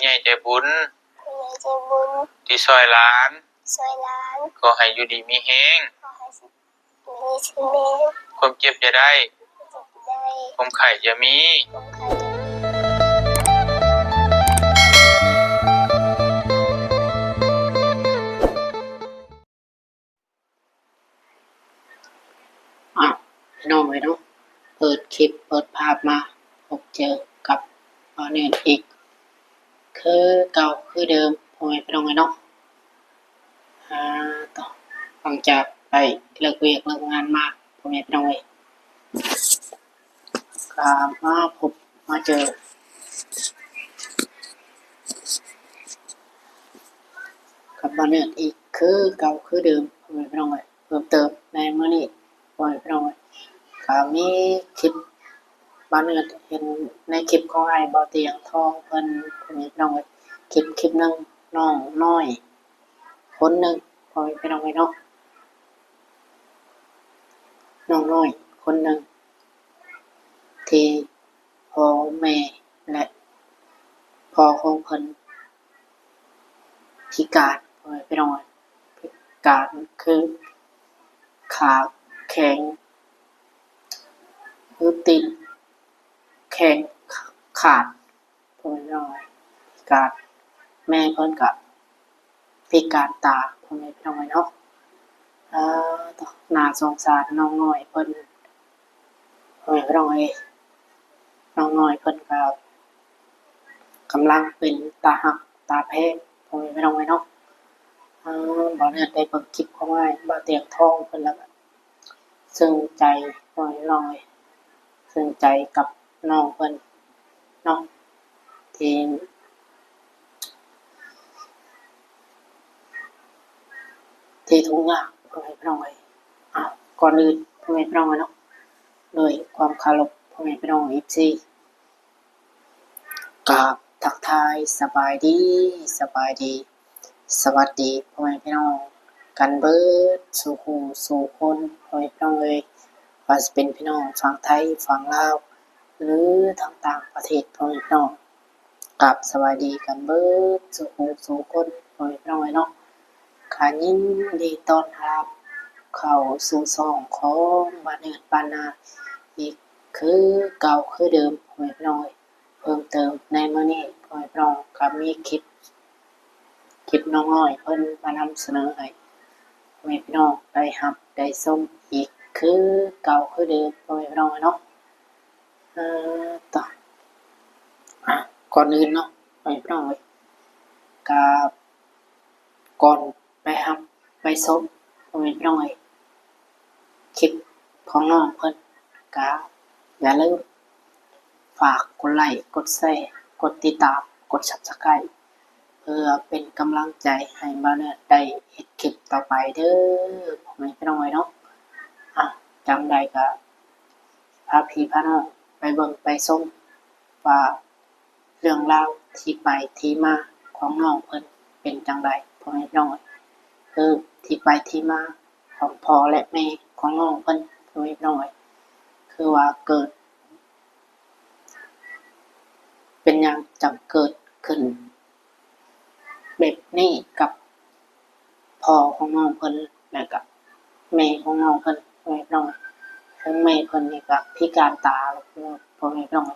ໃຫຍ່ໃຈບຸນ ຜູ້ໃຫຍ່ໃຈບຸນ ທີ່ຊ່ອຍຫຼານ ຊ່ອຍຫຼານ ຂໍໃຫ້ຢູ່ດີມີແຮງ ຂໍໃຫ້ຢູ່ດີມີແຮງ ຄວາມເຈັບຢ່າໄດ້ ຄວາມເຈັບຢ່າໄດ້ ຄວາມໄຂ້ຢ່າມີ ຄວາມໄຂ້ຢ່າມີ. ອ້າວ ພີ່ນ້ອງເອີຍເນາະ ເປີດຄລິບເປີດພາບມາ ພົບເຈີກັບບ່າວເນີດອີກຄືເກົ່າຄືເດີມ ພໍ່ແມ່ພີ່ນ້ອງເອີຍເນາະ. ອ່າ ຕໍ່ ຫຼັງຈາກໄປເລີກວຽກເລີກງານມາ ພໍ່ແມ່ພີ່ນ້ອງເອີຍ ກໍມາພົບມາເຈີກັບບ່າວເນີດອີກຄືເກົ່າຄືເດີມ ພໍ່ແມ່ພີ່ນ້ອງເອີຍ. ເພີ່ມເຕີມໃນມື້ນີ້ ພໍ່ແມ່ພີ່ນ້ອງເອີຍ ກໍມີຄລິບ ບ່າວເນີດເຫັນໃນຄລິບຂອງອ້າຍບ່າວຕຽງທອງເພິ່ນ ພໍ່ແມ່ພີ່ນ້ອງເອີຍ ຄລິບ ຄລິບໜຶ່ງ ນ້ອງນ້ອຍຄົນໜຶ່ງ ພໍ່ແມ່ພີ່ນ້ອງເອີຍເນາະ ນ້ອງນ້ອຍຄົນໜຶ່ງ ທີ່ພໍ່ແມ່ ແລະ ພໍ່ຂອງເພິ່ນພິການ ພໍ່ແມ່ພີ່ນ້ອງເອີຍ ພິການຄືຂາແຂງ ຄືຕີນແຂງຂາດ ພໍ່ແມ່ພີ່ນ້ອງເອີຍ ພິການ ແມ່ເພິ່ນກະພິການຕາ ພໍ່ແມ່ພີ່ນ້ອງເອີຍເນາະ. ເອີ ໜ້າສົງສານນ້ອງນ້ອຍເພິ່ນ ພໍ່ແມ່ພີ່ນ້ອງເອີຍ ນ້ອງນ້ອຍເພິ່ນກະກຳລັງເປັນຕາຮັກຕາແພງ ພໍ່ແມ່ພີ່ນ້ອງເອີຍເນາະ. ເອີ ບ່າວເນີດໄດ້ເບິ່ງຄລິບຂອງອ້າຍບ່າວຕຽງທອງເພິ່ນແລ້ວ ເຊິ່ງໃຈ ໂອ້ຍ ນ້ອງເອີຍ ເຊິ່ງໃຈກັບນ້ອງເພິ່ນເນາະ ທີ່ ທີ່ທຸກຍາກ ພໍ່ແມ່ພີ່ນ້ອງເອີຍ. ເອົາ ກ່ອນອື່ນ ພໍ່ແມ່ພີ່ນ້ອງເອີຍເນາະ ດ້ວຍຄວາມເຄົາລົບ ພໍ່ແມ່ພີ່ນ້ອງ ເອັຟຊີ ກາບທັກທາຍສະບາຍດີ ສະບາຍດີ ສະຫວັດດີພໍ່ແມ່ພີ່ນ້ອງກັນເບີດສູ່ຜູ້ສູ່ຄົນ ພໍ່ແມ່ພີ່ນ້ອງເອີຍ ວ່າຊິເປັນພີ່ນ້ອງຝັ່ງໄທ ຝັ່ງລາວ ຫຼື ທັງຕ່າງປະເທດ ພໍ່ແມ່ພີ່ນ້ອງ ກາບສະບາຍດີກັນເບີດສູ່ຜູ້ສູ່ຄົນ ພໍ່ແມ່ພີ່ນ້ອງເອີຍເນາະ. ກະຍິນດີຕ້ອນຮັບເຂົ້າສູ່ຊ່ອງຂອງບ້ານເນີດບ້ານນາອີກຄືເກົ່າຄືເດີມ ພໍ່ແມ່ພີ່ນ້ອງເອີຍ. ເພີ່ມເຕີມໃນມື້ນີ້ ພໍ່ແມ່ພີ່ນ້ອງກໍມີຄລິບ ຄລິບນ້ອງນ້ອຍເພິ່ນມານຳສະເໜີໃຫ້ພໍ່ແມ່ພີ່ນ້ອງໄດ້ຮັບໄດ້ຊົມອີກຄືເກົ່າຄືເດີມ ພໍ່ແມ່ພີ່ນ້ອງເນາະ. ເອີ ຕໍ່ ອ່າ ກ່ອນອື່ນເນາະ ພໍ່ແມ່ພີ່ນ້ອງເອີຍ ກໍ ກ່ອນໄປຮັບໄປຊົມ ພໍ່ແມ່ພີ່ນ້ອງເອີຍ ຄລິບຂອງນ້ອງເພິ່ນ ກະຢ່າລືມຝາກກົດໄລ ກົດແຊ ກົດຕິດຕາມ ກົດ Subscribe ເພື່ອເປັນກຳລັງໃຈໃຫ້ບ່າວເນີດໄດ້ເຮັດຄລິບຕໍ່ໄປເດີ ພໍ່ແມ່ພີ່ນ້ອງເອີຍເນາະ. ອ່ະ ຈັ່ງໃດກະພາພີ່ພານ້ອງໄປເບິ່ງໄປຊົມວ່າ ເລື່ອງລາວທີ່ໄປທີ່ມາຂອງນ້ອງເພິ່ນເປັນຈັ່ງໃດ ພໍ່ແມ່ພີ່ນ້ອງເອີຍ. ຄືທີ່ໄປທີ່ມາຂອງພໍ່ ແລະ ແມ່ຂອງນ້ອງເພິ່ນ ພໍ່ແມ່ພີ່ນ້ອງເອີຍ ຄືວ່າເກີດ ເປັນຫຍັງຈັ່ງເກີດຂຶ້ນແບບນີ້ກັບພໍ່ຂອງນ້ອງເພິ່ນ ແລະກະແມ່ຂອງນ້ອງເພິ່ນ ພໍ່ແມ່ພີ່ນ້ອງ. ເຊິ່ງແມ່ເພິ່ນນີ້ກະພິການຕາ ພໍ່ແມ່ພີ່ນ້ອງ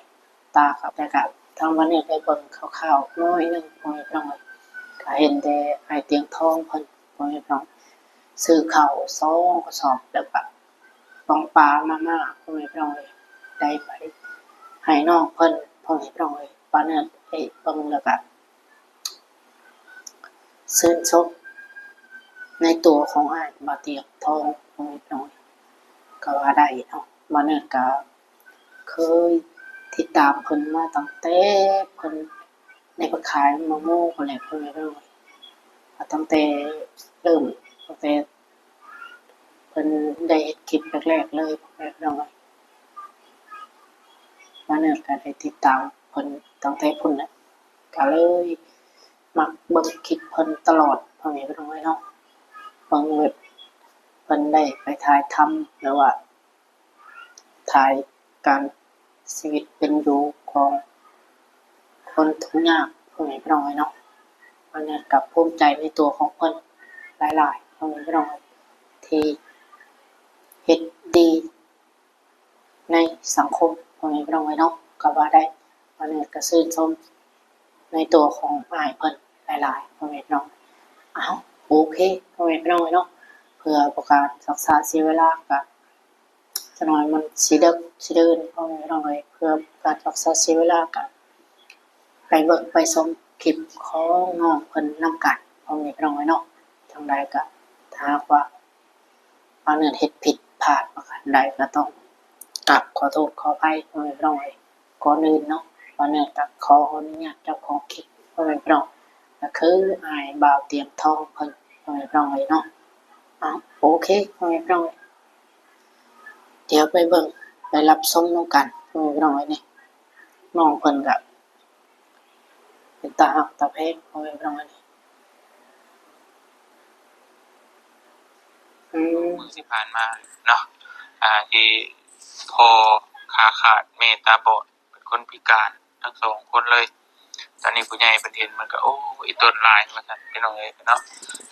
ຕາຂາດ ແຕ່ກະທາງບ້ານນີ້ໄດ້ເບິ່ງຄ່າວໆໜ້ອຍໜຶ່ງ ພໍ່ແມ່ພີ່ນ້ອງ ກະເຫັນແຕ່ອ້າຍຕຽງທອງເພິ່ນ ພໍ່ແມ່ພີ່ນ້ອງ ຊື້ເຂົ້າສອງກະສອບ ແລ້ວກະປອງປາມາມ່າ ພໍ່ແມ່ພີ່ນ້ອງ ໄດ້ໄປໃຫ້ນ້ອງເພິ່ນ ພໍ່ແມ່ພີ່ນ້ອງ. ບ້ານນີ້ໄດ້ເບິ່ງແລ້ວກະ ຊື່ນຊົມໃນຕົວຂອງອ້າຍບ່າວຕຽງທອງ ພໍ່ແມ່ພີ່ນ້ອງ ກໍວ່າໄດ້ເນາະ. ບ່າວເນີດກໍເຄີຍຕິດຕາມເພິ່ນມາຕັ້ງແຕ່ເພິ່ນໄດ້ໄປຂາຍໝາກໂມພຸ້ນແຫຼະ ພໍ່ແມ່ພີ່ນ້ອງ ຕັ້ງແຕ່ເລີ່ມ ຕັ້ງແຕ່ເພິ່ນໄດ້ເຮັດຄລິບແລກໆເລີຍ ພໍ່ແມ່ພີ່ນ້ອງ. ບ່າວເນີດກໍໄດ້ຕິດຕາມເພິ່ນຕັ້ງແຕ່ພຸ້ນແຫຼະ ກໍເລີຍ ມັກເບິ່ງຄລິບເພິ່ນຕະຫຼອດ ພໍ່ແມ່ພີ່ນ້ອງເອີຍເນາະ. ເບິ່ງແບບເພິ່ນໄດ້ໄປຖ່າຍທຳ ຫຼືວ່າຖ່າຍການຊີວິດເປັນຢູ່ຂອງຄົນທຸກຍາກ ພໍ່ແມ່ພີ່ນ້ອງເອີຍເນາະ. ບ່າວເນີດກໍພູມໃຈໃນຕົວຂອງເພິ່ນຫຼາຍໆ ພໍ່ແມ່ພີ່ນ້ອງເອີຍ ທີ່ເຮັດດີໃນສັງຄົມ ພໍ່ແມ່ພີ່ນ້ອງເອີຍເນາະ ກໍວ່າໄດ້. ບ່າວເນີດກໍຊື່ນຊົມໃນຕົວຂອງອ້າຍເພິ່ນຫຼາຍໆ ພໍ່ແມ່ພີ່ນ້ອງ. ເອົ້າ ໂອເຄ ພໍ່ແມ່ພີ່ນ້ອງເອີຍເນາະ ເພື່ອບໍ່ການຊັກຊ້າເສຍເວລາ ກໍ ຈັກໜ້ອຍມັນຊິເດິກຊິດື່ນ ພໍ່ແມ່ພີ່ນ້ອງເອີຍ. ເພື່ອການຮັກສາເສຍເວລາ ກໍໄປເບິ່ງໄປຊົມຄລິບຂອງນ້ອງເພິ່ນນຳກັນ ພໍ່ແມ່ພີ່ນ້ອງເອີຍເນາະ. ຈັ່ງໃດກໍຖ້າຫາກວ່າບ່າວເນີດເຮັດຜິດພາດປະການໃດ ກໍຕ້ອງກາບຂໍໂທດຂໍອະໄພ ພໍ່ແມ່ພີ່ນ້ອງເອີຍ. ກ່ອນອື່ນເນາະ ບ່າວເນີດກໍຂໍອະນຸຍາດເຈົ້າຂອງຄລິບ ພໍ່ແມ່ພີ່ນ້ອງ ກໍຄືອ້າຍບ່າວຕຽງທອງເພິ່ນ ພໍ່ແມ່ພີ່ນ້ອງເອີຍເນາະ. ເອົ້າ ໂອເຄ ພໍ່ແມ່ພີ່ນ້ອງເອີຍ ດຽວໄປເບິ່ງໄປຮັບຊົມນຳກັນ ພໍ່ແມ່ພີ່ນ້ອງເອີຍ. ນີ້ນ້ອງເພິ່ນກໍເປັນຕາຮັກຕາແພງ ພໍ່ແມ່ພີ່ນ້ອງເອີຍ. ອືມ ມື້ທີ່ຜ່ານມາເນາະ ອ່າ ທີ່ພໍ່ຂາຂາດແມ່ຕາບອດ ເປັນຄົນພິການທັງສອງຄົນເລີຍ. ຕອນນີ້ຜູ້ໃຫຍ່ເພິ່ນເຫັນ ເພິ່ນກໍ ໂອ້ ອີ່ຕົນຫຼາຍ ວ່າຊັ້ນ ພີ່ນ້ອງເອີຍເນາະ.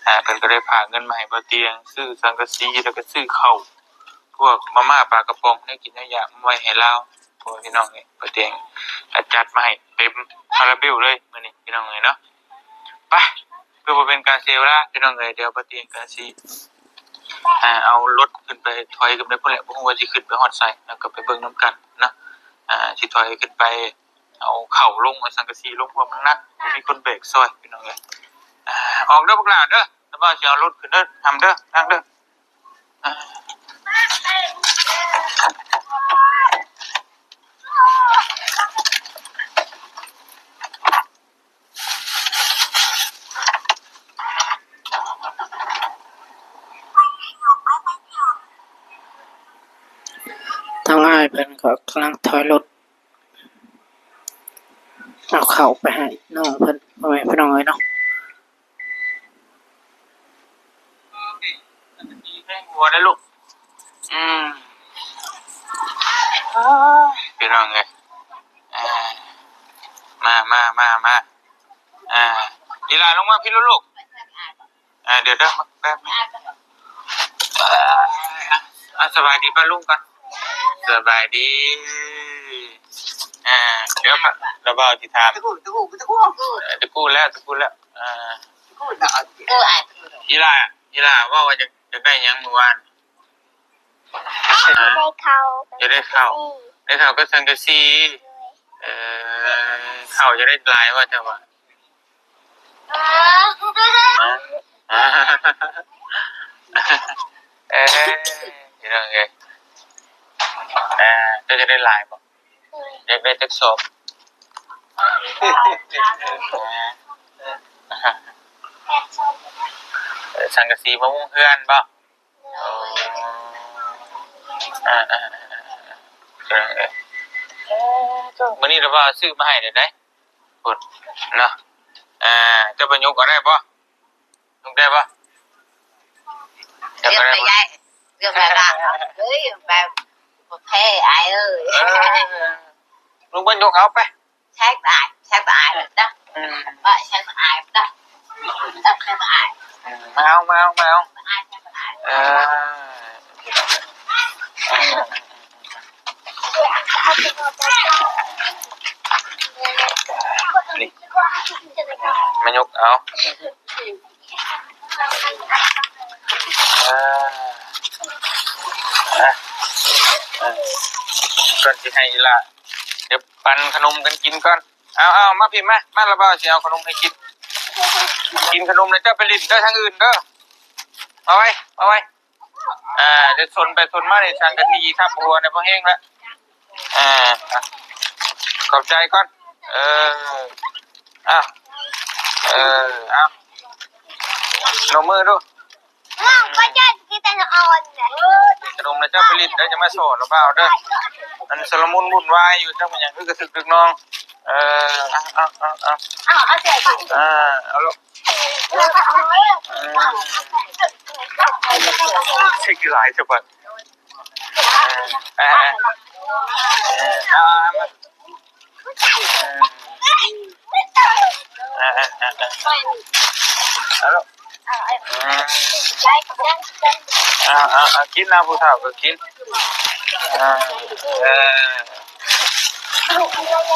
ອ່າ ເພິ່ນກໍໄດ້ຝາກເງິນມາໃຫ້ບ່າວຕຽງ ຊື້ສັງກະສີ ແລ້ວກໍຊື້ເຂົ້າ ພວກມາມ່າປາກະປ໋ອງ ແນວກິນແນວຢາກມາໄວ້ໃຫ້ລາວ ໂອ້ ພີ່ນ້ອງເອີຍ. ບ່າວຕຽງ ອາ ຈັດມາໃຫ້ເຕັມຄາລາເບວເລີຍມື້ນີ້ ພີ່ນ້ອງເອີຍເນາະ. ໄປ ເພື່ອບໍ່ເປັນການເສຍເວລາ ພີ່ນ້ອງເອີຍ ດຽວບ່າວຕຽງກໍຊິ ອ່າ ເອົາລົດຂຶ້ນໄປຖອຍກັນໄປພຸ້ນແຫຼະ ບໍ່ຮູ້ວ່າຊິຂຶ້ນໄປຮອດໃສ ແລ້ວກໍໄປເບິ່ງນຳກັນເນາະ. ອ່າ ຊິຖອຍຂຶ້ນໄປເອົາເຂົ້າລົງ ເອົາສັງກະສີລົງ ເພາະວ່າມັນໜັກ ບໍ່ມີຄົນແບກຊ່ອຍ ພີ່ນ້ອງເອີຍ. ອ່າ ອອກເດີບັກຫຼ້າເດີ ແລ້ວບ່າວຊິເອົາລົດຂຶ້ນເດີ ນຳເດີ ນັ່ງເດີ. ອ່າ ທາງອ້າຍເພິ່ນກໍກຳລັງຖອຍລົດ ເອົາເຂົ້າໄປໃຫ້ນ້ອງເພິ່ນ ພໍ່ແມ່ພີ່ນ້ອງເອີຍເນາະ. ແພງຫົວເດ້ລູກ. ອືມ ໂອ້ຍ ພີ່ນ້ອງເອີຍ ອ່າ ມາ ມາ ມາ ມາ ອ່າ ອີຫຼ້າ ລົງມາພີ້ລູກ. ອ່າ ດຽວເດີ ແປັບໜຶ່ງ ອ່າ ສະບາຍດີປ້າລຸງກ່ອນ. ສະບາຍດີ. ອ່າ ດຽວລະບ່າວຊິຖາມ ຕະກູ ຕະກູ ຕະກູ ເອີ ຕະກູແລ້ວ ຕະກູແລ້ວ. ອ່າ ອີຫຼ້າ ອີຫຼ້າເວົ້າວ່າຢາກ ຢາກໄດ້ຫຍັງມື້ວານ? ຮະ? ຢາກໄດ້ເຂົ້າ ຢາກໄດ້ເຂົ້າ ໄດ້ເຂົ້າກັບສັງກະສີ. ເອີ ເຂົ້າຢາກໄດ້ຫຼາຍວ່າເຈົ້າວ່າ? ຮະ? ເອີ ພີ່ນ້ອງເອີຍ ອ່າ ເຈົ້າຢາກໄດ້ຫຼາຍບໍ່? ຢາກໄດ້ຈັກສອບ? ເອີ ສັງກະສີມາມຸງເຮືອນບໍ່? ເອີ ອ່າ ອ່າ ອ່າ ອ່າ ເອີ ເອີ ມື້ນີ້ລະວ່າຊື້ມາໃຫ້ແລ້ວໃດ໋ ພຸ້ນເນາະ. ອ່າ ເຈົ້າໄປຍົກເອົາໄດ້ບໍ່? ຍົກໄດ້ບໍ່? ຍົກເອົາໄດ້ບໍ່? ເລື່ອງໄດ້ ເລື່ອງໄດ້ລະ ເອີຍ ແບບບໍ່ແພ້ ອ້າຍເອີຍ. ເອີ ລຸງເພິ່ນຍົກເອົາໄປ ແຊກອາຍ ແຊກອາຍເດີ ອືມ ວ່າແຊກອາຍເດີ ແຊກອາຍ ອືມ ມາເອົາ ມາເອົາ ມາເອົາ ເອີ ນີ້ ມາຍົກເອົາ ເອີ ເອີ ເອີ ກ່ອນຊິໃຫ້ອີ່ຫຼ້າ ດຽວ ປັນຂະໜົມກັນກິນກ່ອນ. ເອົາ ເອົາ ມາພີ້ ມາ ມາ ລະບ່າວຊິເອົາຂະໜົມໃຫ້ກິນ. ກິນຂະໜົມແລ້ວເຈົ້າໄປຫຼິ້ນເດີ ທາງອື່ນເດີ. ມາໄວ ມາໄວ. ອ່າ ດຽວຊົນໄປຊົນມານີ້ ສັງກະສີທັບຫົວນີ້ບໍ່ແຮງລະ. ອ່າ ຂອບໃຈກ່ອນ. ເອີ ເອົາ ເອີ ເອົາ ນົບມືດູ. ຂະໜົມນະເຈົ້າໄປຫຼິ້ນເດີ ຈະມາສອນລະບ່າວເດີ. ອັນຊຸລະມຸນວຸ່ນວາຍຢູ່ ຈັກແມ່ນຫຍັງ ຄືກະຊຶກກະຊຶກນ້ອງ. ເອີ ເອົາ ເອົາ ເອົາ ເອົາ ເອົາ ເອົາ ເອົາ ເອົາ ເອົາ ເອົາ ເອົາ ເອົາ ເອົາ ເຊັກຫຼາຍຊະບັດ. ເອີ ເອີ ເອີ ເອົາ ເອົາ ເອົາ ເອີ. ອາ ອາ ອາ ອາ ອາ ກິນນະ ຜູ້ເຖົ້າກໍກິນ ອາ ເອີ ເອົາ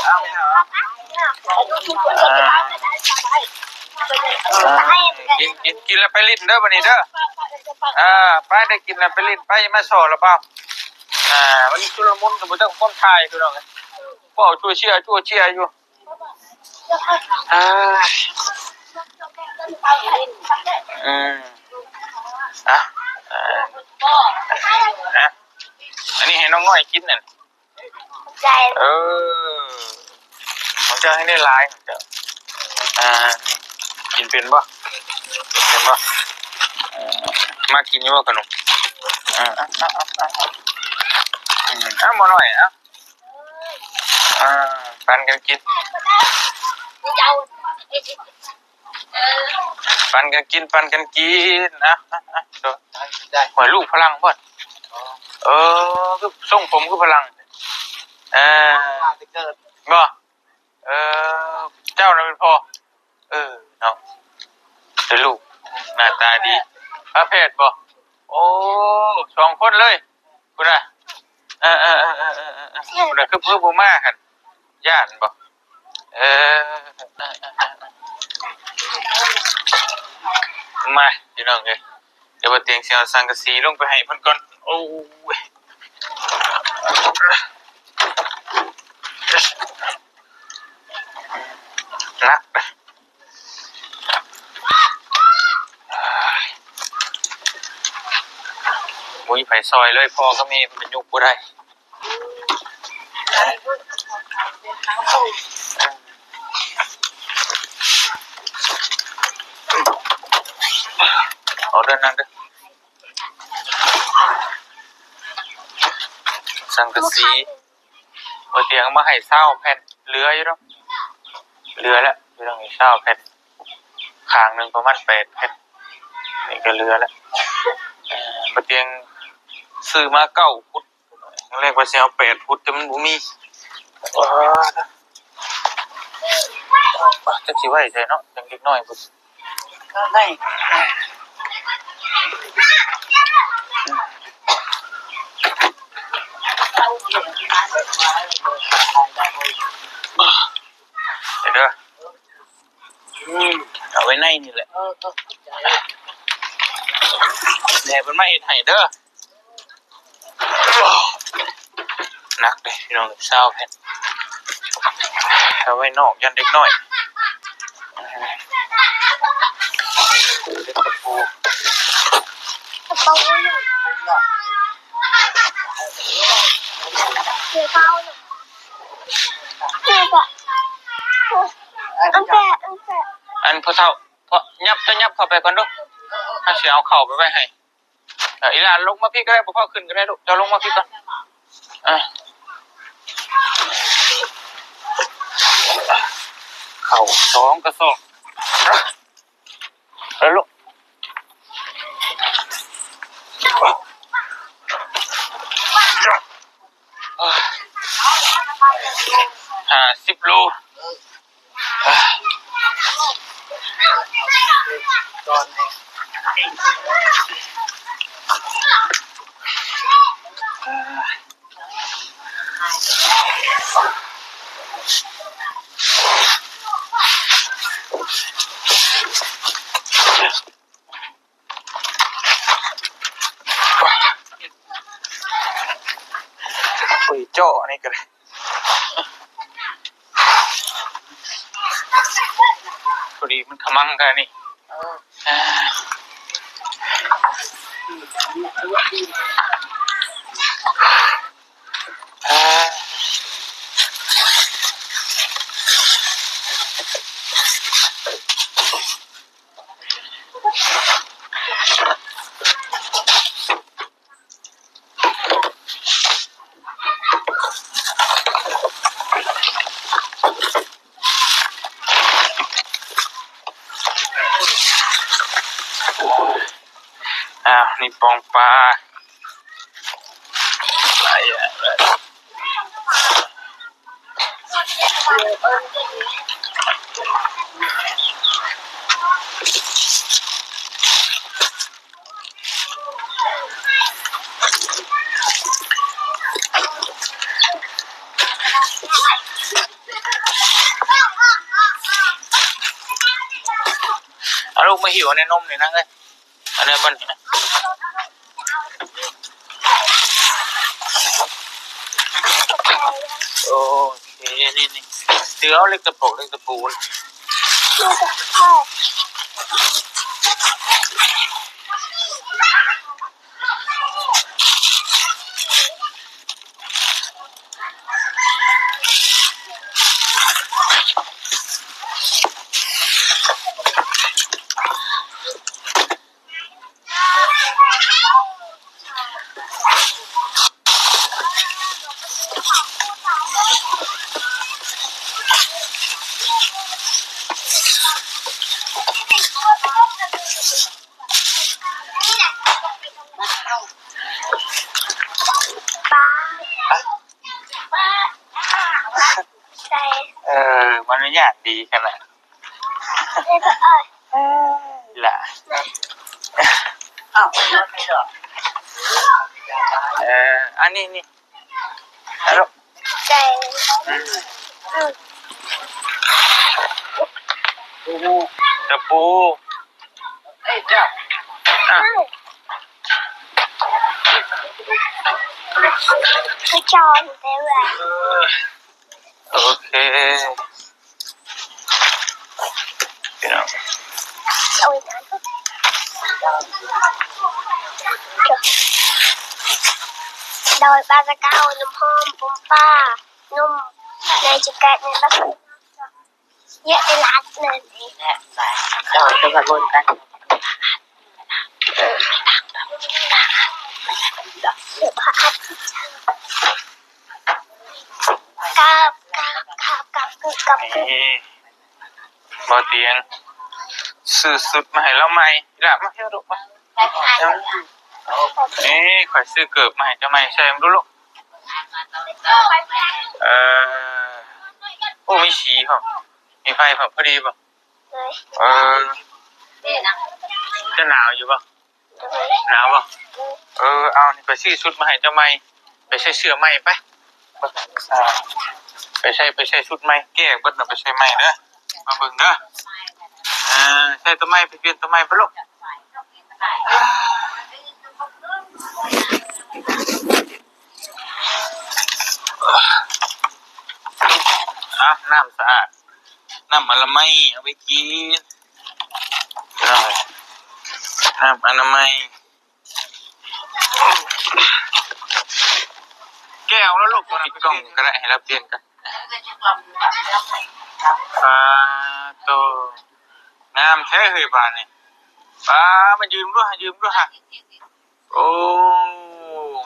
ເອົາ ເອີ ກິນ ກິນ ກິນແລ້ວໄປຫຼິ້ນເດີບັດນີ້ເດີ ເອີ ໄປ ໄດ້ກິນແລ້ວໄປຫຼິ້ນ ໄປ ມາສໍລະເບົາ ອາ ມັນຊຸລະມຸນ ກໍບໍ່ຈັກຄົນຖ່າຍ ພີ່ນ້ອງເອີຍ ເວົ້າຊົ່ວເຊຍ ຊົ່ວເຊຍຢູ່. ເອີ ອືມ ອ່ະ ອ່ະ ອ່ະ ອັນນີ້ໃຫ້ນ້ອງນ້ອຍກິນນັ້ນ ຂອບໃຈ ເອີ ຂອງເຈົ້າໃຫ້ໄດ້ຫຼາຍ ຂອງເຈົ້າ ອ່າ ກິນເປັນບໍ່? ເປັນບໍ່? ເອີ ມັກກິນຢູ່ບໍ່ຂະໜົມ? ເອີ ເອົາ ເອົາ ເອົາ ເອົາ ເອົາ ໝໍນ້ອຍ ເອົາ. ອ່າ ປັນກັນກິນ ປັນກັນກິນ ປັນກັນກິນ ອ່ະ ອ່ະ ອ່ະ ໂດຍ ໂດຍ ໂອ້ຍ ລູກຝຣັ່ງບໍ່? ເອີ ຄືຊົງຜົມຄືຝຣັ່ງ ເອີ ບໍ່? ເອີ ເຈົ້ານະເປັນພໍ່ ເອີ ເນາະ ເປັນລູກໜ້າຕາດີ ຝາແຝດບໍ່? ໂອ້ ສອງຄົນເລີຍ ພຸ້ນນະ ເອີ ເອີ ເອີ ພຸ້ນນະ ຄື ຄືບໍ່ມາຫັ້ນ ຢ້ານບໍ່? ເອີ ມາ ພີ່ນ້ອງເອີຍ ດຽວບ່າວຕຽງຊິເອົາສັງກະສີລົງໄປໃຫ້ເພິ່ນກ່ອນ ໂອ້ຍ ໜັກ ບໍ່ມີໃຜຊ່ອຍເລີຍ ພໍ່ກັບແມ່ເພິ່ນກໍຍົກບໍ່ໄດ້ ເອົາເດີ ນັ່ງເດີ ສັງກະສີ ບ່າວຕຽງເອົາມາໃຫ້ຊາວແຜ່ນ ເຫຼືອຢູ່ດອກ ເຫຼືອແລ້ວ ຢູ່ຕອງນີ້ຊາວແຜ່ນ ຂ້າງໜຶ່ງປະມານແປດແຜ່ນ ນີ້ກໍເຫຼືອແລ້ວ ບ່າວຕຽງຊື້ມາເກົ້າຟຸດ ຕອນແລກວ່າຊິເອົາແປດຟຸດ ແຕ່ມັນບໍ່ມີ ເອີ ຈັກຊິໄວ້ໃສເນາະ ຈັ່ງເດັກນ້ອຍພຸ້ນ ໄດ້ ເດີ ເອົາໄວ້ໃນນີ້ແຫຼະ ເອີ ຂອບໃຈ ແດ່ເພິ່ນມາເຮັດໃຫ້ເດີ. ໜັກເດ້ພີ່ນ້ອງ ຊາວແຜ່ນ ເອົາໄວ້ນອກ ຢ້ານເດັກນ້ອຍ ເລັບຕະປູ ກະເປົາ ເສືອເປົາ ອັນແປະ ອັນແປະ ອັນຜູ້ເຖົ້າ ພໍ່ ຫຍັບ ເຈົ້າຫຍັບເຂົ້າໄປກ່ອນດູ ເຮົາຊິເອົາເຂົ້າໄປໄວ້ໃຫ້. ເອີ ອີຫຼານລົງມາພີ້ກໍໄດ້ ບໍ່ພາຂຶ້ນກໍໄດ້ລູກ ເຈົ້າລົງມາພີ້ກ່ອນ ເອີ ເຂົ້າສອງກະສອບ ເອີ ລູກ ຫ້າສິບໂລ. ໂອ້ຍ ເຈາະນີ້ກໍໄດ້ ພໍດີມັນຂະມັງກັນນີ້ ເອີ ອ່າ. ອ້າວ ນີ້ປ່ອງປາ ຫຼາຍຢ່າງເລີຍ. ລູກມາຫິວໃນນົມນີ້ນາງເອີຍ ອັນນີ້ມັນ ໂອເຄ ນີ້ໆ ຖືເອົາເຫຼັກຕະປົກ ເຫຼັກຕະປູ. ເອີ ມານຸຍາດດີຂະໜາດ ລະ ເອີ ອັນນີ້ນີ້ ຕະປູ ໂອເຄ ພີ່ນ້ອງ ໂດຍ ປາຕະເກົາ ນ້ຳຫອມ ປຸມປາ ນົມ ໃນຈະແກະໃນບັກ ເຍາະຕະຫຼາດນັ້ນເອງ ເອີ ສະບາຍບົນກັນ ກັບ ກັບ ກັບ ກັບ ກັບ ກັບ ເອີ ບໍ່ຕຽງ ຊື້ຊຸດມາໃຫ້ລາວໃໝ່ ລະ ມາເຮັດລູກ ມາ ເອີ ຂ້ອຍຊື້ເກີບມາໃຫ້ເຈົ້າໃໝ່ ໃສ່ເບິ່ງດູລູກ ເອີ ໂອ້ ມີສີພ້ອມ ມີໄຟພ້ອມ ພໍດີບໍ່? ເອີ ຈະໜາວຢູ່ບໍ່? ໜາວບໍ່? ເອີ ເອົານີ້ ໄປຊື້ຊຸດມາໃຫ້ເຈົ້າໃໝ່ ໄປໃສ່ເສື້ອໃໝ່ໄປ ໄປໃສ່ ໄປໃສ່ຊຸດໃໝ່ ແກ້ເບິດແລ້ວໄປໃສ່ໃໝ່ເດີ ມາເບິ່ງເດີ ເອີ ໃສ່ໂຕໃໝ່ ໄປປ່ຽນໂຕໃໝ່ໄປລູກ. ອາບນ້ຳສະອາດ ນ້ຳອະນາໄມເອົາໄປກິນ ນ້ຳອະນາໄມ ແກ້ວລະລູກ ປິດກ້ອງກະໄດ້ ໃຫ້ລາວປ່ຽນກ່ອນ ປາໂຕ ງາມແທ້ເຮີຍບາດນີ້ ປາ ມາຢືມດູ ຢືມດູຫາ ໂອ້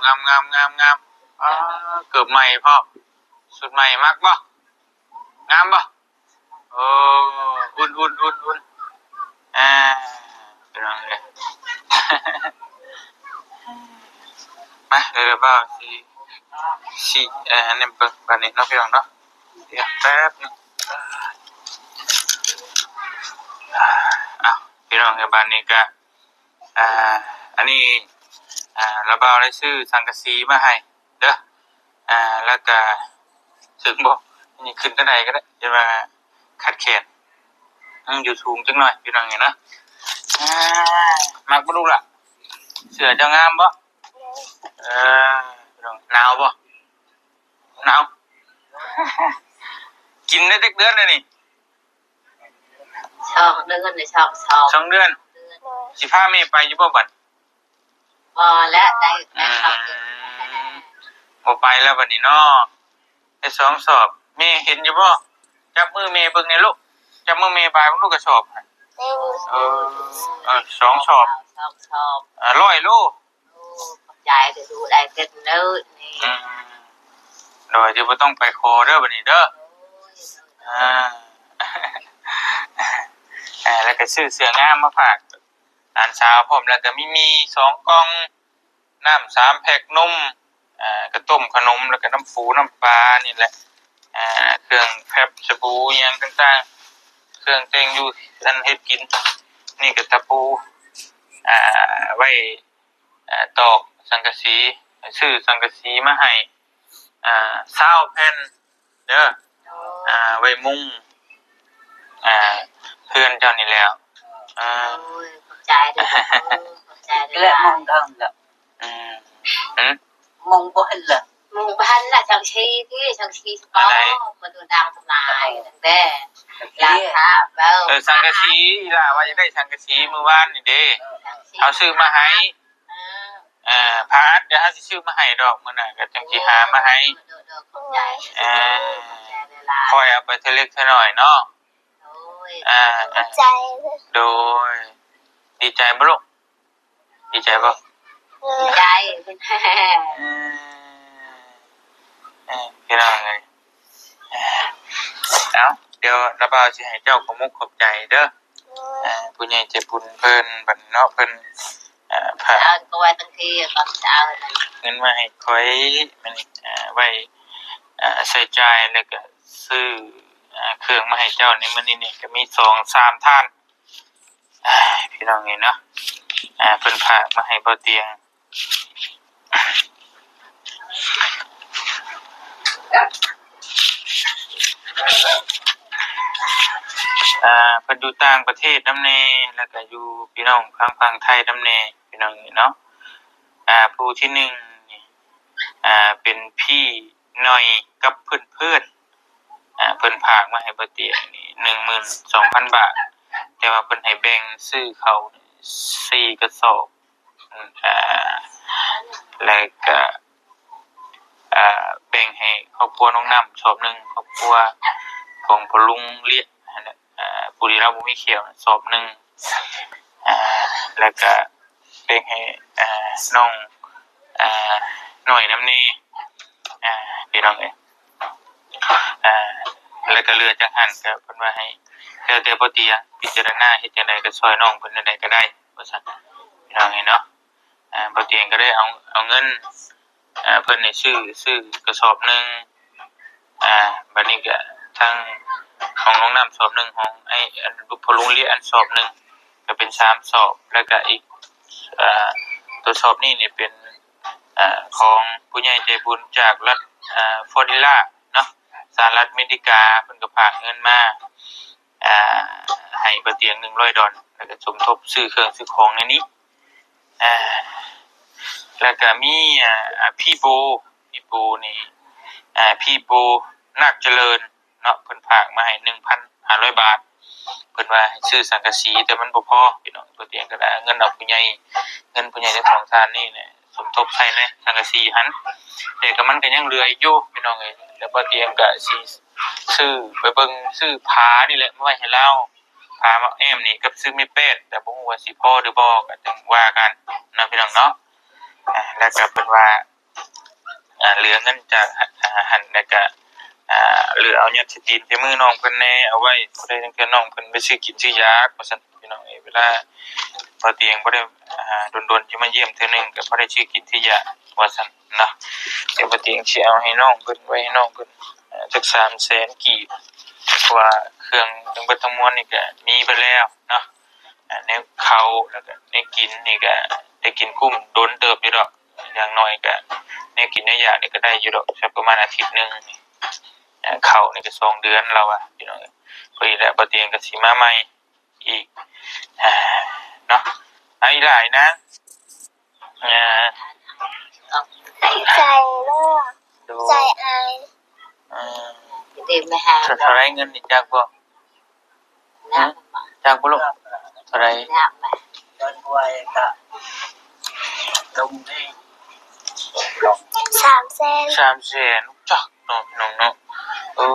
ງາມໆໆໆ ອາ ເກີບໃໝ່ພ້ອມ ຊຸດໃໝ່ ມັກບໍ່? ງາມບໍ່? ໂອ້ ອຸ່ນໆໆໆ ອາ ພີ່ນ້ອງເອີຍ ມາ ດຽວບ່າວຊິ ຊິ ອັນນີ້ເບິ່ງບາດນີ້ເນາະ ພີ່ນ້ອງເນາະ ດຽວແປັບໜຶ່ງ ເອົ້າ ພີ່ນ້ອງເອີຍ ບາດນີ້ກະ ອ່າ ອັນນີ້ ອ່າ ລາວບ່າວໄດ້ຊື້ສັງກະສີມາໃຫ້ເດີ ອ່າ ແລ້ວກະ ເຖິງບໍ່ ອັນນີ້ຂຶ້ນທາງໃດກະໄດ້ ຢ່າວ່າຂາດແຄນ ມັນຢູ່ສູງຈັກໜ້ອຍ ພີ່ນ້ອງເອີຍເນາະ ອ່າ ມັກບໍ່ລູກຫຼ້າ ເສື້ອເຈົ້າງາມບໍ່? ເອີ ພີ່ນ້ອງ ໜາວບໍ່? ໜາວ ກິນໄດ້ຈັກເດືອນແລ້ວນີ້? ສອງເດືອນ ສອງ ສອງ ສອງເດືອນ ສອງເດືອນ ຊິພາແມ່ໄປຢູ່ບໍ່ບັດ? ບໍ່ແລ້ວ ໄດ້ ໄດ້ ອືມ ເຂົ້າ ບໍ່ໄປແລ້ວບັດນີ້ເນາະ ໄດ້ສອງສອບ ແມ່ເຫັນຢູ່ບໍ່? ຈັບມືແມ່ເບິ່ງແດ່ລູກ ຈັບມືແມ່ບາຍເບິ່ງລູກກະສອບ ເອີ ເອີ ສອງສອບ ສອງສອບ ເອີ ຮ້ອຍໂລ. ໂອ້ ຂອບໃຈເດີ ໄດ້ເຕັມເລີຍນີ້ ອືມ ໂດຍ ທີ່ບໍ່ຕ້ອງໄປຂໍເດີບັດນີ້ເດີ ໂອ້ຍ ອ່າ ແລ້ວກະຊື້ເສື້ອງາມມາຝາກຫຼານສາວພ້ອມ ແລ້ວກະມີໝີ່ສອງກ່ອງ ນ້ຳສາມແພັກ ນົມ ອ່າ ກະຕົ້ມຂະໜົມ ແລ້ວກະນ້ຳປູນ້ຳປານີ້ແຫຼະ ອ່າ ເຄື່ອງແຟບ ສະບູ ອີ່ຫຍັງຕ່າງໆ ເຄື່ອງແຕ່ງຢູ່ ອັນເຮັດກິນ ນີ້ກະຕະປູ ອ່າ ໄວ້ ອ່າ ຕອກສັງກະສີ ຊື້ສັງກະສີມາໃຫ້ ອ່າ ຊາວແຜ່ນເດີ ອ່າ ໄວ້ມຸງ ອ່າ ເຮືອນເຈົ້ານີ້ແຫຼະ ອ່າ ໂອ້ຍ ຂອບໃຈເດີ້ ຂອບໃຈຫຼາຍໆ ແລະ ມົງເຖິງລະ ອືມ ຫຶ ມົງບໍ່ເຫັນລະ ມົງບໍ່ເຫັນລະ ສັງກະສີຕິ ສັງກະສີສະປອ ອັນໃດ ມັນດູດັງສະບາຍ ເອີ ແຕ່ ສັງກະສີ ຫຼານຖາມເວົ້າ ເອີ ສັງກະສີ ອີ່ຫຼ້າວ່າຢາກໄດ້ສັງກະສີມື້ວານນີ້ເດ້ ເອີ ເຮົາຊື້ມາໃຫ້ ເອີ ເອີ ພາດ ດຽວເຮົາຊິຊື້ມາໃຫ້ດອກ ມື້ໜ້າກໍຈັ່ງຊິຫາມາໃຫ້ ໂດຍ ໂດຍ ຂອບໃຈ ເອີ ຂອບໃຈຫຼາຍໆ ຄ່ອຍເອົາໄປເທື່ອເລັກເທື່ອນ້ອຍເນາະ ໂດຍ ອ່າ ຂອບໃຈ ໂດຍ ດີໃຈບໍ່ລູກ? ດີໃຈບໍ່? ດີໃຈ ເອີ ພີ່ນ້ອງເອີຍ ເອົ້າ ດຽວລະບ່າວຊິໃຫ້ເຈົ້າຂອບມຸກຂອບໃຈເດີ້ ໂດຍ ອ່າ ຜູ້ໃຫຍ່ໃຈບຸນເພິ່ນບັດເນາະ ເພິ່ນ ອ່າ ຝາກ ເອົາກໍໄວ້ຕັ້ງທີກ່ອນຈະເອົານັ້ນ ເງິນມາໃຫ້ຂ້ອຍ ມັນ ອ່າ ໄວ້ ອ່າ ໃຊ້ຈ່າຍ ແລ້ວກໍຊື້ ອ່າ ເຄື່ອງມາໃຫ້ເຈົ້າໃນມື້ນີ້ນີ້ ກໍມີສອງສາມທ່ານ ອ່າ ພີ່ນ້ອງເອີຍເນາະ ອ່າ ເພິ່ນຝາກມາໃຫ້ບໍ່ຕຽງ ອ່າ ເພິ່ນຢູ່ຕ່າງປະເທດນຳແດ່ ແລ້ວກະຢູ່ພີ່ນ້ອງທາງຝັ່ງໄທນຳແດ່ ພີ່ນ້ອງເອີຍເນາະ ອ່າ ຜູ້ທີໜຶ່ງນີ້ ອ່າ ເປັນພີ່ໜ້ອຍກັບເພື່ອນໆ ອ່າ ເພິ່ນຝາກມາໃຫ້ບໍ່ຕຽງນີ້ ໜຶ່ງໝື່ນສອງພັນບາດ ແຕ່ວ່າເພິ່ນໃຫ້ແບ່ງຊື້ເຂົ້າສີ່ກະສອບ ອ່າ ແລ້ວກະ ອ່າ ແບ່ງໃຫ້ຄອບຄົວນ້ອງນ້ຳສອບໜຶ່ງ ຄອບຄົວຂອງພໍ່ລຸງລຽນຫັ້ນແຫຼະ ອ່າ ຜູ້ທີ່ລາວບໍ່ມີແຂ້ວສອບໜຶ່ງ ອ່າ ແລ້ວກະແບ່ງໃຫ້ ອ່າ ນ້ອງ ອ່າ ນ້ອຍນຳແດ່ ອ່າ ພີ່ນ້ອງເອີຍ ອ່າ ແລ້ວກະເຫຼືອຈາກຫັ້ນກະເພິ່ນວ່າໃຫ້ ແລ້ວແຕ່ບໍ່ຕຽງພິຈາລະນາ ເຮັດຈັ່ງໃດກະຊ່ອຍນ້ອງເພິ່ນຈັ່ງໃດກະໄດ້ ວ່າຊັ້ນ ພີ່ນ້ອງເອີຍເນາະ ອ່າ ບໍ່ຕຽງກະໄດ້ເອົາ ເອົາເງິນ ອ່າ ເພິ່ນໃຫ້ຊື້ ຊື້ກະສອບໜຶ່ງ ອ່າ ບາດນີ້ກະທາງຂອງນ້ອງນ້ຳສອບໜຶ່ງ ຂອງໄອ້ ອັນ ພໍ່ລຸງລຽນສອບໜຶ່ງ ກະເປັນສາມສອບ ແລ້ວກະອີກ ອ່າ ໂຕສອບນີ້ນີ້ເປັນ ອ່າ ຂອງຜູ້ໃຫຍ່ໃຈບຸນຈາກລັດ ອ່າ ຟລໍຣິດາເນາະ ສະຫະລັດອາເມລິກາ ເພິ່ນກະຝາກເງິນມາ ອ່າ ໃຫ້ປ້າຕຽງໜຶ່ງຮ້ອຍດອນ ແລ້ວກະສົມທົບຊື້ເຄື່ອງຊື້ຂອງໃນນີ້ ອ່າ ແລ້ວກະມີ ອ່າ ພີ່ໂບ ພີ່ໂບນີ້ ອ່າ ພີ່ໂບ ນາກຈະເລີນເນາະ ເພິ່ນຝາກມາໃຫ້ໜຶ່ງພັນຫ້າຮ້ອຍບາດ ເພິ່ນວ່າໃຫ້ຊື້ສັງກະສີ ແຕ່ມັນບໍ່ພໍພີ່ນ້ອງ ປ້າຕຽງກະໄດ້ເງິນເອົາຜູ້ໃຫຍ່ ເງິນຜູ້ໃຫຍ່ທັງສອງທ່ານນີ້ແຫຼະ ສົມທົບໃສ່ໃນສັງກະສີຫັ້ນ ແຕ່ກະມັນກະຍັງເຫຼືອອີກຢູ່ພີ່ນ້ອງເອີຍ ແລ້ວປ້າຕຽງກະຊິຊື້ໄປເບິ່ງ ຊື້ຜ້ານີ້ແຫຼະມາໄວ້ໃຫ້ລາວ ຜ້າໝາກແອ້ມນີ້ກັບຊື້ໄມ້ແປ້ນ ແຕ່ບໍ່ຮູ້ວ່າຊິພໍຫຼືບໍ່ ກະຈັ່ງວ່າກັນເນາະພີ່ນ້ອງເນາະ ອ່າ ແລ້ວກະເພິ່ນວ່າ ອ່າ ເຫຼືອເງິນຈາກ ອ່າ ຫັ້ນ ແລ້ວກະ ອ່າ ເຫຼືອເອົາຍັດໃສ່ຕີນໃສ່ມືນ້ອງເພິ່ນແດ່ ເອົາໄວ້ ຜູ້ໃດລາງເທື່ອນ້ອງເພິ່ນໄປຊື້ກິນຊື້ຢາກ ວ່າຊັ້ນ ພີ່ນ້ອງເອີຍ ເວລາປ້າຕຽງບໍ່ໄດ້ ອ່າ ດົນໆຊິມາຢ້ຽມເທື່ອໜຶ່ງ ກະພໍໄດ້ຊື້ກິນຊື້ຢາກ ວ່າຊັ້ນເນາະ ດຽວປ້າຕຽງຊິເອົາໃຫ້ນ້ອງເພິ່ນ ໄວ້ໃຫ້ນ້ອງເພິ່ນ ເອີ ຈັກສາມແສນກີບ ເພາະວ່າເຄື່ອງທັງເບິດທັງມວນນີ້ກະມີເບິດແລ້ວເນາະ ອ່າ ແນວເຂົ້າ ແລ້ວກະແນວກິນນີ້ກະໄດ້ກິນກຸ້ມດົນເຕີບຢູ່ດອກ ຢ່າງໜ້ອຍກະແນວກິນແນວຢາກນີ້ກະໄດ້ຢູ່ດອກ ສັກປະມານອາທິດໜຶ່ງນີ້ ອ່າ ເຂົ້ານີ້ກະສອງເດືອນລາວວ່າ ພີ່ນ້ອງເອີຍ ພໍດີແລ້ວປ້າຕຽງກະຊິມາໃໝ່ ອີກ ອ່າ ເນາະ ເອົາອີ່ຫຼ້ານາງ ອ່າ ໃຈເດີ ໂດຍ ໃຈອາຍ ອ່າ ເທົ່າໃດເງິນນີ້ຈັກບໍ່? ຮະ? ຈັກບໍ່ລູກ? ເທົ່າໃດ? ສາມແສນ ສາມແສນ ຈັກເນາະ ພີ່ນ້ອງເນາະ ເອີ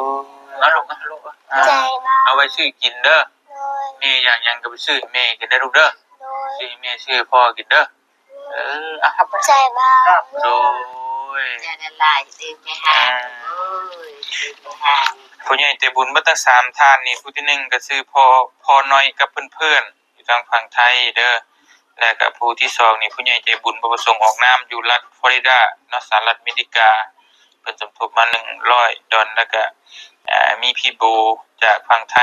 ເອົາລູກ ເອົາລູກ ໃຈຫຼາຍ ເອົາໄວ້ຊື້ກິນເດີ ໂດຍ ແມ່ຢາກຫຍັງກະໄປຊື້ໃຫ້ແມ່ກິນເດີລູກເດີ ໂດຍ ຊື້ໃຫ້ແມ່ ຊື້ໃຫ້ພໍ່ກິນເດີ ເອີ ອ່ະ ຂອບໃຈຫຼາຍ ໂດຍ ໃຈຫຼາຍໆ ດີມີແຮງ ອ່າ ໂດຍ ດີມີແຮງ ຜູ້ໃຫຍ່ໃຈບຸນເບິດທັງສາມທ່ານນີ້ ຜູ້ທີໜຶ່ງກະຊື່ພໍ່ ພໍ່ນ້ອຍກັບເພື່ອນໆ ຢູ່ທາງຝັ່ງໄທເດີ ແລະກະຜູ້ທີສອງນີ້ ຜູ້ໃຫຍ່ໃຈບຸນບໍ່ປະສົງອອກນາມ ຢູ່ລັດຟລໍຣິດາເນາະ ສະຫະລັດອາເມລິກາ ເພິ່ນສົມທົບມາໜຶ່ງຮ້ອຍດອນ ແລ້ວກະ ອ່າ ມີພີ່ໂບຈາກຝັ່ງໄທ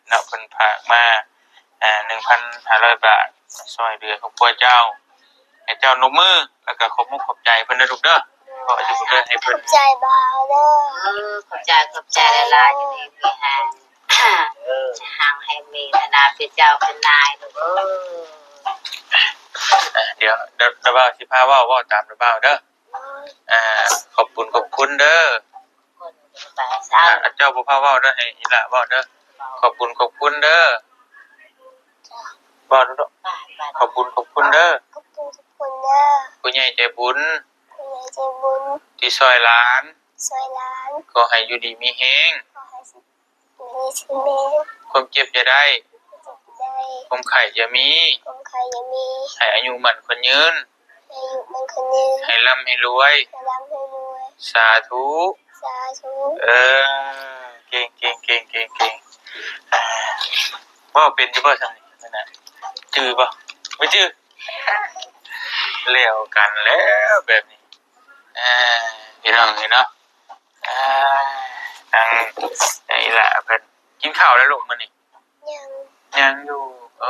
ເນາະ ເພິ່ນຝາກມາ ອ່າ ໜຶ່ງພັນຫ້າຮ້ອຍບາດ ຊ່ອຍເຫຼືອຄອບຄົວເຈົ້າ ໃຫ້ເຈົ້ານົບມື ແລ້ວກະຂອບມຸກຂອບໃຈເພິ່ນເດີລູກເດີ ຂໍໃຫ້ເຈົ້າເດີ ໃຫ້ເພິ່ນ ຂອບໃຈບ່າວເດີ ເອີ ຂອບໃຈ ຂອບໃຈຫຼາຍໆ ຢູ່ດີມີແຮງ ເອີ ໃຫ້ຮັ່ງໃຫ້ມີ ຖານະ ເປັນເຈົ້າເປັນນາຍລູກເອີຍ. ເອີ ດຽວ ດຽວ ດຽວບ່າວຊິພາເວົ້າ ເວົ້າຕາມບ່າວເດີ. ເອີ ຂອບບຸນຂອບຄຸນເດີ. ເຈົ້າບໍ່ພາເວົ້າເດີ ໃຫ້ອີ່ຫຼ້າເວົ້າເດີ. ຂອບບຸນຂອບຄຸນເດີ. ເວົ້າດູເນາະ. ຂອບບຸນຂອບຄຸນເດີ. ຂອບຄຸນຂອບຄຸນເດີ. ຜູ້ໃຫຍ່ໃຈບຸນ ຜູ້ໃຫຍ່ໃຈບຸນ ທີ່ຊ່ອຍຫຼານ ຊ່ອຍຫຼານ. ຂໍໃຫ້ຢູ່ດີມີແຮງ ຂໍໃຫ້ຢູ່ດີມີແຮງ. ຄວາມເຈັບຢ່າໄດ້ ຄວາມເຈັບຢ່າໄດ້ ຄວາມໄຂ້ຢ່າມີ ຄວາມໄຂ້ຢ່າມີ. ໃຫ້ອາຍຸໝັ້ນຂວັນຍືນ ໃຫ້ອາຍຸໝັ້ນຂວັນຍືນ ໃຫ້ລ່ຳໃຫ້ລວຍ ໃຫ້ລ່ຳໃຫ້ລວຍ. ສາທຸ ສາທຸ. ເອີ ເກັ່ງ ເກັ່ງ ເກັ່ງ ເກັ່ງ ເກັ່ງ. ເວົ້າເປັນຢູ່ບໍ່ຊ່ຳນີ້ນະ? ຈື່ບໍ່? ບໍ່ຈື່. ແລ້ວກັນແລ້ວແບບນີ້. ເອີ ພີ່ນ້ອງເອີຍເນາະ. ອ່າ ທາງ ທາງອີ່ຫຼ້າເພິ່ນກິນເຂົ້າແລ້ວລູກມື້ນີ້? ຍັງ ຍັງຢູ່. ເອີ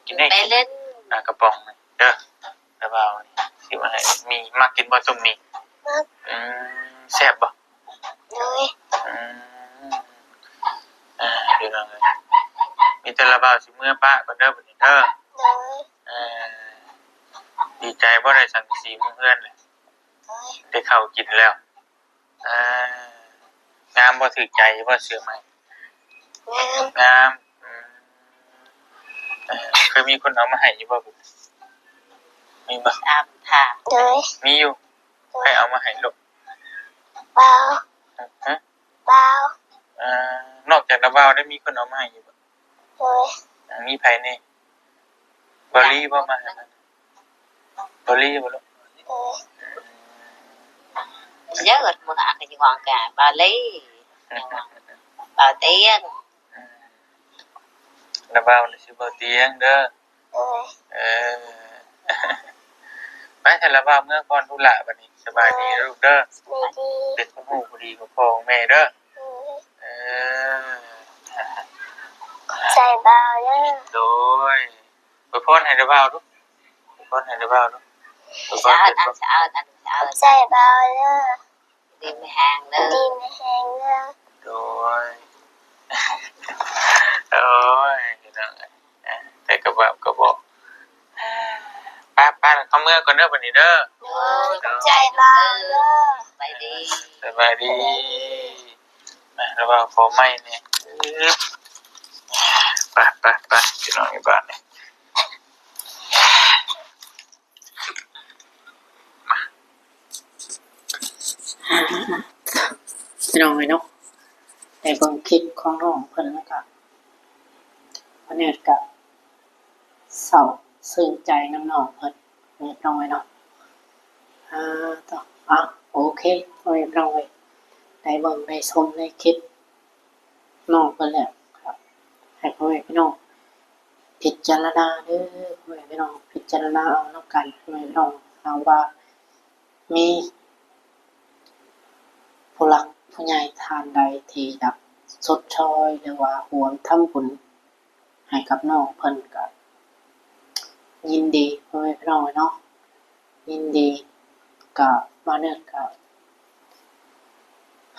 ກິນໄດ້ ໄປເຫຼັ້ນ ປາກະປ໋ອງນີ້ເດີ. ແຕ່ວ່າຊິມາໃຫ້ ມີ ມັກກິນບໍ່ຕົ້ມໝີ່? ມັກ. ອືມ ແຊບບໍ່? ໂດຍ. ອືມ ອ່າ ພີ່ນ້ອງເອີຍ ມີແຕ່ລະບ່າວຊິເມືອປະກ່ອນເດີບັດນີ້ເດີ. ໂດຍ. ເອີ ດີໃຈບໍ່ໄດ້ສັງກະສີມຸງເຮືອນແຫຼະ? ໂດຍ. ໄດ້ເຂົ້າກິນແລ້ວ. ອ່າ ງາມບໍ່? ຖືກໃຈບໍ່ເສື້ອໃໝ່? ງາມ ງາມ. ອືມ ເອີ ເຄີຍມີຄົນເອົາມາໃຫ້ຢູ່ບໍ່? ມີບໍ່? ຕາມຖາມ. ໂດຍ. ມີຢູ່. ໂດຍ. ໃຜເອົາມາໃຫ້ລູກ? ບ່າວ. ຮະ? ບ່າວ. ເອີ ນອກຈາກລະບ່າວໄດ້ມີຄົນເອົາມາໃຫ້ຢູ່ບໍ່? ໂດຍ. ມີໃຜແດ່? ບ່າວລີບໍ່ມາໃຫ້? ບ່າວລີບໍ່ລູກ? ໂດຍ. ເອີ ເຢີດມື້ນະກໍຢູ່ຫ້ອງກາ ບ່າວລີ ບ່າວຕຽງ. ອືມ ລະບ່າວນີ້ຊື່ບ່າວຕຽງເດີ. ໂດຍ. ເອີ ໄປ ໃຫ້ລະບ່າວເມືອກ່ອນລູກຫຼ້າບັດນີ້. ສະບາຍດີເດີລູກເດີ. ສະບາຍດີ. ເປັນຄົນຮູ້ຜູ້ດີຂອງພໍ່ຂອງແມ່ເດີ. ໂດຍ. ເອີ ຂອບໃຈບ່າວເດີ. ໂດຍ. ອວຍພອນໃຫ້ລະບ່າວດູ ອວຍພອນໃຫ້ລະບ່າວດູ. ສະອາດ ອັນສະອາດ ອັນສະອາດ. ຂອບໃຈບ່າວເດີ. ດີມີແຮງເດີ ດີມີແຮງເດີ. ໂດຍ. ໂອ້ຍ ພີ່ນ້ອງເອີຍ ແຕ່ກໍບອກ ກໍບອກ ໄປໆ ເຮົາເມືອກ່ອນເດີບັດນີ້ເດີ. ໂດຍ. ຂອບໃຈຫຼາຍເດີ. ສະບາຍດີ ສະບາຍດີ. ມາ ລະບ່າວຂໍໄມ້ແດ່. ອຶບ ໄປໆໆ ພີ່ນ້ອງ ຢູ່ບ້ານນີ້. ພີ່ນ້ອງເອີຍເນາະ ໄດ້ເບິ່ງຄລິບຂອງນ້ອງເພິ່ນແລ້ວກະ ປາແນດກະເສົ້າຊຶ້ງໃຈນຳນ້ອງເພິ່ນ ພີ່ນ້ອງເອີຍເນາະ. ອ່າ ຕໍ່ ອ່າ ໂອເຄ ພໍ່ແມ່ພີ່ນ້ອງເອີຍ ໄດ້ເບິ່ງໄດ້ຊົມໃນຄລິບນ້ອງເພິ່ນແລ້ວ ໃຫ້ພໍ່ແມ່ພີ່ນ້ອງ ພິຈາລະນາເດີ ພໍ່ແມ່ພີ່ນ້ອງ ພິຈາລະນາເອົານຳກັນ ພໍ່ແມ່ພີ່ນ້ອງ. ຫາກວ່າມີຜູ້ຫຼັກຜູ້ໃຫຍ່ທ່ານໃດທີ່ຢາກຊົດຊ່ອຍ ຫຼືວ່າຮ່ວມທຳບຸນໃຫ້ກັບນ້ອງເພິ່ນ ກໍຍິນດີ ພໍ່ແມ່ພີ່ນ້ອງເນາະ. ຍິນດີ ກະ ມາເນີດ ກະ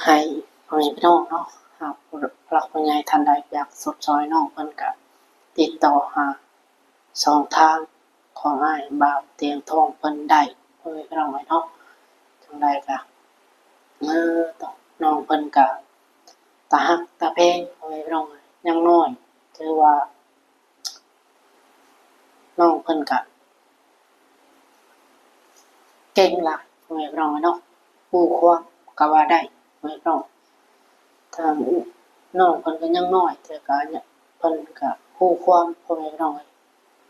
ໃຫ້ພໍ່ແມ່ພີ່ນ້ອງເນາະ ຫາກຜູ້ຫຼັກຜູ້ໃຫຍ່ທ່ານໃດຢາກຊົດຊ່ອຍນ້ອງເພິ່ນ ກະຕິດຕໍ່ຫາຊ່ອງທາງຂອງອ້າຍບ່າວຕຽງທອງເພິ່ນໄດ້ ພໍ່ແມ່ພີ່ນ້ອງເນາະ. ຈັ່ງໃດກະ ເອີ ນ້ອງເພິ່ນກະຕາຮັກຕາແພງ ພໍ່ແມ່ພີ່ນ້ອງ. ຍັງນ້ອຍ ຖືວ່າ ນ້ອງເພິ່ນກະເກັ່ງຫຼາຍ ພໍ່ແມ່ພີ່ນ້ອງເນາະ ຮູ້ຄວາມກໍວ່າໄດ້ ພໍ່ແມ່ພີ່ນ້ອງ. ຖ້ານ້ອງເພິ່ນກໍຍັງນ້ອຍ ແຕ່ກະເພິ່ນກະຮູ້ຄວາມ ພໍ່ແມ່ພີ່ນ້ອງ.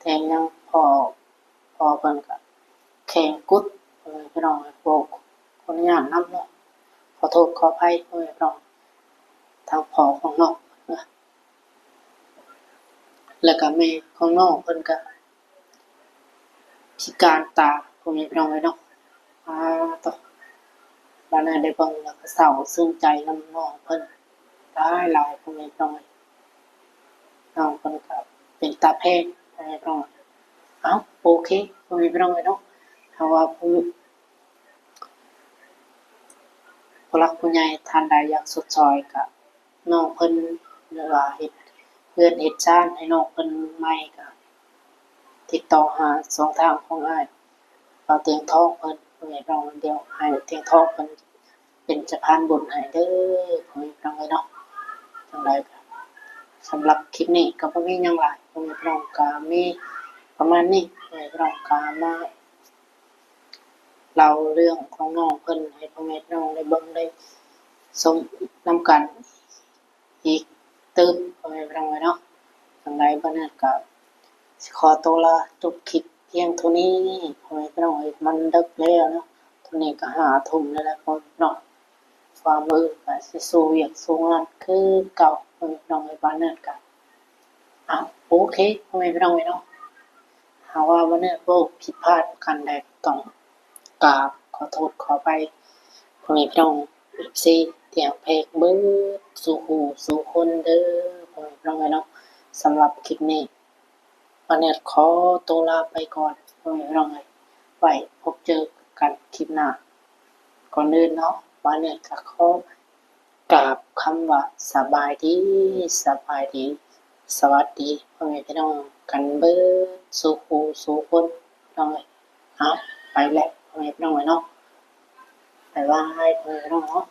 ແຖມຍັງພໍ່ ພໍ່ເພິ່ນກະແຂງກຸດ ພໍ່ແມ່ພີ່ນ້ອງ. ຂໍອະນຸຍາດນຳເນາະ ຂໍໂທດຂໍອະໄພ ພໍ່ແມ່ພີ່ນ້ອງ ທາງພໍ່ຂອງນ້ອງເນາະ. ແລ້ວກະແມ່ຂອງນ້ອງເພິ່ນກະພິການຕາ ພໍ່ແມ່ພີ່ນ້ອງເອີຍເນາະ. ອາ ໂຕ ບາດນັ້ນໄດ້ເບິ່ງແລ້ວກະເສົ້າຊຶ້ງໃຈນຳນ້ອງເພິ່ນຫຼາຍໆ ພໍ່ແມ່ພີ່ນ້ອງເອີຍ. ນ້ອງເພິ່ນກະເປັນຕາແພງ ພໍ່ແມ່ພີ່ນ້ອງ. ເອົ້າ ໂອເຄ ພໍ່ແມ່ພີ່ນ້ອງເອີຍເນາະ ຖ້າວ່າຜູ້ ຜູ້ຫຼັກຜູ້ໃຫຍ່ທ່ານໃດຢາກຊົດຊ່ອຍກະ ນ້ອງເພິ່ນ ຫຼືວ່າເຮັດ ຮືອນເຮັດຊານໃຫ້ນ້ອງເພິ່ນໃໝ່ ກໍຕິດຕໍ່ຫາຊ່ອງທາງຂອງອ້າຍ ບ່າວຕຽງທອງເພິ່ນ ພໍ່ແມ່ພີ່ນ້ອງ. ດຽວໃຫ້ຕຽງທອງເພິ່ນເປັນສະພານບຸນໃຫ້ເດີ ພໍ່ແມ່ພີ່ນ້ອງເອີຍເນາະ. ຈັ່ງໃດກໍສຳລັບຄລິບນີ້ກໍບໍ່ມີຫຍັງຫຼາຍ ພໍ່ແມ່ພີ່ນ້ອງ, ກໍມີປະມານນີ້ ພໍ່ແມ່ພີ່ນ້ອງ. ກໍມາເລົ່າເລື່ອງຂອງນ້ອງເພິ່ນໃຫ້ພໍ່ແມ່ພີ່ນ້ອງໄດ້ເບິ່ງໄດ້ຊົມນຳກັນອີກຕື່ມ ພໍ່ແມ່ພີ່ນ້ອງເອີຍເນາະ. ຈັ່ງໃດບ່າວເນີດກໍຊິຂໍຕົວລາຈົບຄລິບພຽງເທົ່ານີ້ ພໍ່ແມ່ພີ່ນ້ອງເອີຍ. ມັນເດິກແລ້ວເນາະ, ຕອນນີ້ກໍຫ້າທຸ່ມແລ້ວແຫຼະ ພໍ່ແມ່ພີ່ນ້ອງ. ຟ້າມື້ກໍຊິສູ່ວຽກສູ່ງານຄືເກົ່າ ພໍ່ແມ່ພີ່ນ້ອງເອີຍ. ບ່າວເນີດກໍ ອ່ະ ໂອເຄ ພໍ່ແມ່ພີ່ນ້ອງເອີຍເນາະ, ຫາກວ່າບ່າວເນີດເວົ້າຜິດພາດປະການໃດ ຕ້ອງກາບຂໍໂທດຂໍອະໄພ ພໍ່ແມ່ພີ່ນ້ອງ ເອັຟຊີ ທີ່ຮັກແພງເບິດສູ່ຄູ່ສູ່ຄົນເດີ ພໍ່ແມ່ພີ່ນ້ອງເອີຍເນາະ. ສຳລັບຄລິບນີ້ ບ່າວເນີດຂໍຕົວລາໄປກ່ອນ ພໍ່ແມ່ພີ່ນ້ອງເອີຍ, ໄວ້ພົບເຈີກັນຄລິບໜ້າ. ກ່ອນອື່ນເນາະ ບ່າວເນີດກໍຂໍ ກາບຄຳວ່າສະບາຍດີ ສະບາຍດີ ສະຫວັດດີ ພໍ່ແມ່ພີ່ນ້ອງກັນເບິດສູ່ຄູ່ສູ່ຄົນ ພີ່ນ້ອງເອີຍ. ເອົາ ໄປແລ້ວ ພໍ່ແມ່ພີ່ນ້ອງເອີຍເນາະ, ບາຍບາຍ ພໍ່ແມ່ພີ່ນ້ອງເນາະ.